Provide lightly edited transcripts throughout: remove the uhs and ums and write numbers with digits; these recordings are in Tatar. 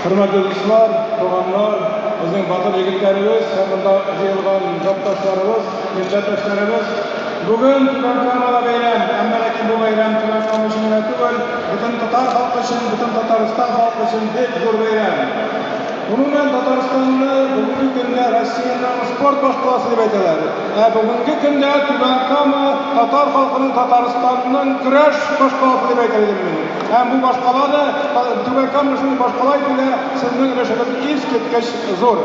Хөрмәтле дуслар, туганнар, безнең батыр егетләребез һәм монда җыелган якташларыбыз, милләттәшләребез! Бүген Түбән Камада бәйрәм, әмма ләкин бу бәйрәм Түбән Кама өчен генә түгел, бөтен татар халкы өчен, бөтен Татарстан халкы өчен бик зур бәйрәм. Гомумән, Татарстанны бүгенге көндә Россиянең спорт башкаласы дип әйтәләр. Ә бүгенге көндә Түбән Кама татар халкының Татарстанның көрәш башкаласы дип әйтер идем мин. Һәм бу башкала да, Түбән Кама шундый башкала итүдә сезнең өлешегез искиткеч зур.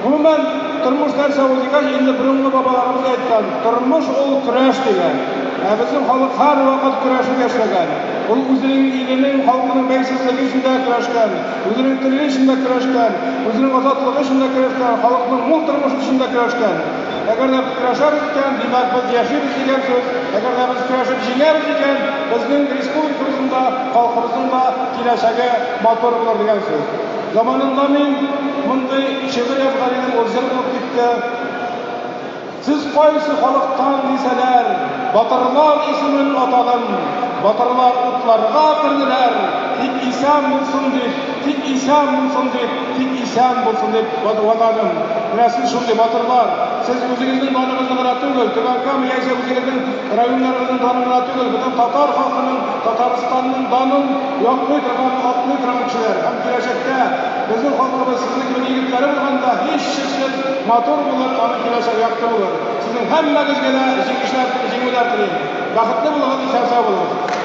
Гомумән, тормыш нәрсә ул дигәч, инде борынгы бабаларыбыз әйткән, тормыш ул көрәш дигән. Ә безнең халык һәрвакыт көрәшеп яшәгән. Ул үзенең иленең, халкының бәйсезлеге өчен дә көрәшкән, үзенең теле өчен дә көрәшкән, үзенең азатлыгы өчен дә көрәшкән, халыкның мул тормышы өчен дә көрәшкән. Әгәр дә без көрәшәбез икән, димәк, без яшибез дигән сүз. Әгәр дә без көрәшеп җиңәбез икән, безнең республикабызның да, халкыбызның да киләчәге матур булыр дигән сүз. Заманында мин мондый шигырь язган идем, ул җыр булып китте. Сез кайсы халыктан дисәләр, батырлар исемен атадым. Батырлар утларга керделәр, тик исән булсын дип, тик исән булсын дип, тик исән булсын дип Ватаным. Менә сез шундый батырлар. Сез үзегезнең даныгызны гына түгел, Түбән Кама яисә үзегезнең районнарыгызның данын гына түгел, бөтен татар халкының, Татарстанның данын яклый торган, аклый торган кешеләр. Һәм киләчәктә безнең халкыбыз сезнең кебек егетләре булганда, һичшиксез, матур булыр, аның киләчәге якты булыр. Сезнең һәммәгезгә дә җиңешләр, җиңүләр телим. Бәхетле булыгыз, исән-сау булыгыз.